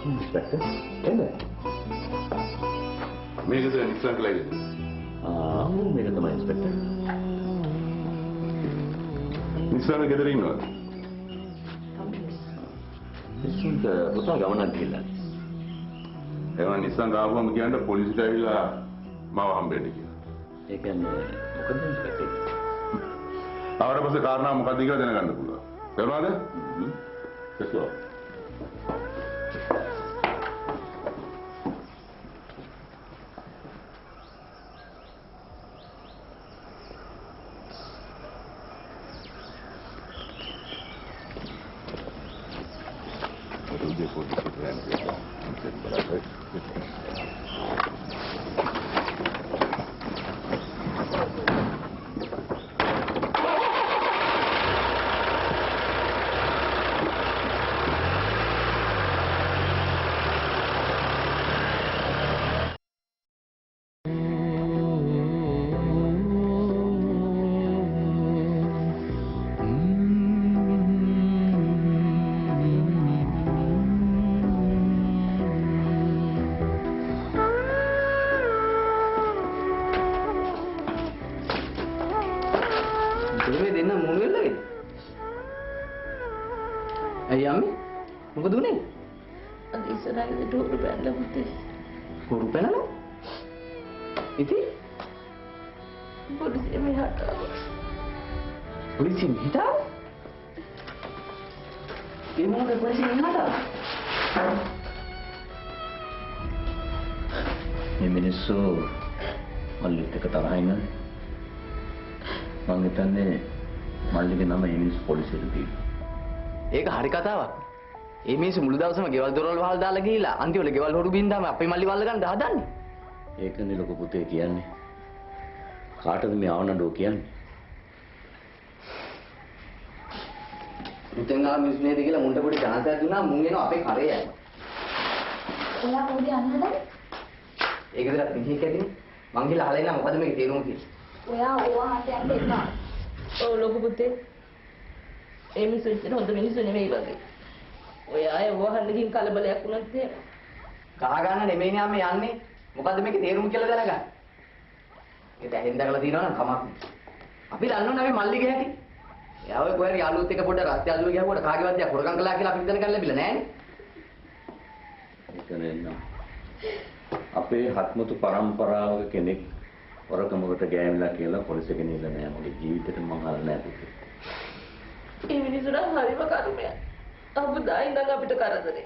Inspector එන්න. මේකද නිස්සංක ලයිද? ආ මේක තමයි ඉන්ස්පෙක්ටර්. නිස්සංක ගෙදර ඉන්නවද? නිස්සංක පුතා ගමනක් ගිහිල්ලා. එහෙනම් නිස්සංක ආවම කියන්න පොලිසියට ඇවිල්ලා මාව හම්බෙන්න කියලා. ඒ කියන්නේ මොකද ඉන්ස්පෙක්ටර්? ආවට පස්සේ කාරණා මොකද්ද කියලා දැනගන්න පුළුවන්. තේරුණාද? Let's go. ඇයි අම්මේ? මොකද උනේ? අද ඉස්සරහට හොරු පැනලා පුතේ. හොරු පැනලා? ඉතින් පොලිසිය මෙහාට ආවා. පොලිසිය මෙහෙට ආවා? ඒ මොකද පොලිසිය මෙහාට ආවා? මේ මිනිස්සු මල්ලිත් එක්ක තරහින් ඉන්නනේ. මං හිතන්නේ මල්ලිගේ නම මේ මිනිස්සු පොලිසියට දීලා. ඒක හරි කතාවක්. ඒ මිනිස්සු මුළු දවසම ගෙවල් දොරවල් වහල් දාලා ගිහිලා අන්තිමට ගෙවල් හොරු බින්දාම අපේ මල්ලි වල්ල ගන්න හදන්නේ. ඒකනේ ලොකු පුතේ කියන්නේ. කාටද මේ ආවනඩෝ කියන්නේ? මුතෙන් ආව මිනිස්සු නේද කියලා මුන්ට පොඩි චාන්ස් එකක් දුන්නා මුන් එනවා අපේ කරේ යනවා. ඔයා කොහෙද යන්න හදන්නේ? ඒක විතරක් මිනිහෙක් ඇතිනේ. මං ගිහලා අහලා එන්නම් මොකද මේකේ තේරුම කියලා. ඔයා ඕවා අහන්න යන්න එපා. ඔව් ලොකු පුතේ. ඒ මිනිස්සු එච්චර හොඳ මිනිස්සු නෙමෙයි වගේ. ඔය අය වහන්න ගිහින් කලබලයක් වුණත් එහෙම. කහ ගන්න නෙමෙයිනේ අම්මේ යන්නේ. මොකද්ද මේකේ තේරුම කියලා දැනගන්න. ඒක ඇහෙන් දැකලා තියෙනවා නම් කමක් නෑ. අපි දන්නවනේ අපි මල්ලිගේ හැටි. එයා ඔය කොහේ හරි යාළුවොත් එක්ක පොඩ්ඩක් රස්තිය අදුව ගියහුවට කාගේවත් දෙයක් හොරකම් කළා කියලා අපිට දැනගන්න ලැබිලා නෑනේ. ඒක නේනම් අපේ හත්මුතු පරම්පරාවක කෙනෙක් හොරකමකට ගෑවිලා කියලා පොලිසිය ගෙනියලා නෑ. මගේ ජීවිතේට මං අහලා නෑ පුතේ. ඒ මිනිස්සු නම් හරිම කරුමයක්. අබුදා ඉඳන් අපිට කරදරේ.